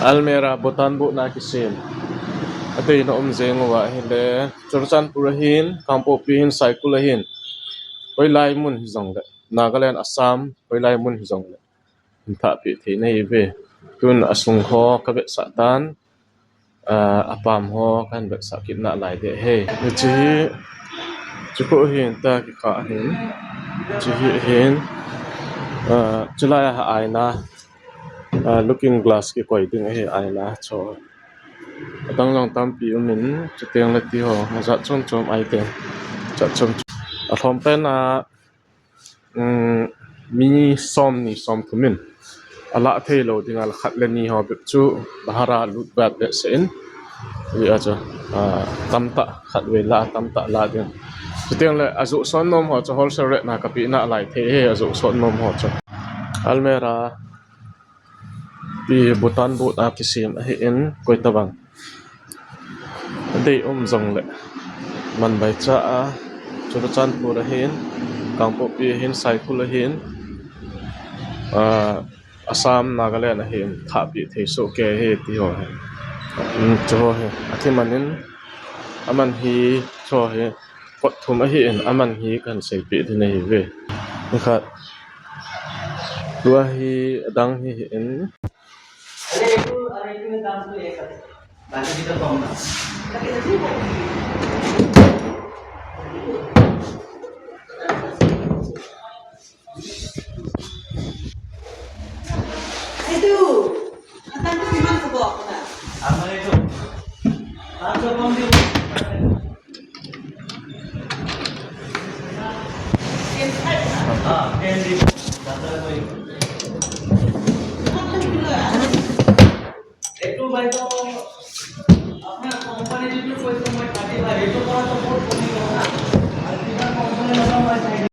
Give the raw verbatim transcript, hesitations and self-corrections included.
Almera Bhutan boat na kisem. Adeina um jeng uva ahile, Churachandpur ahin, Kangpokpi ahin, Saikul ahin. Hoilai mun hijongle, Nagaland, Assam, hoilai mun hijongle, hin thahpeh thei nahi uve. Tun asung ho kavetsah tan, ah, apam ho kahin vetsah kit nalai ding ahi. Hiche hi, chukhu ahin, ta kikah ahin. Hiche hi ahin, ah, chulai a aina, ah, looking glass kikoi ding ahi, aina chu. Adang jong tampi umin, chuteng le ti ho, ajat chom chom item, jat chom chom. Alhom pen a, um, mi somni somthum in alah thei lou dinga, la khat le ni ho bep chu bahara lut vat behseh in. Hia chu, ah, tamtah khatvei la, tamtah la ding. Chuteng le ajoh sot nom ho chu wholesale rate na kapeh nalai thei ahi, ajoh sot nom ho chu. Almera Pi Bhutan boat a kisem ahin, koi tabang adei um jongle, man baicha a, Churachandpur ahin, Kangpokpi ahin, Saikul ahin, ah, Assam, Nagaland ahin, thahpeh thei soh kei ahi ti ho hi. Um, chu ho hi, akiman in, aman hi, chu ho hi, kot thum ahin, aman hi kahin seipeh ding ahi uve. Nikhat. Tua hi adang hi ahin.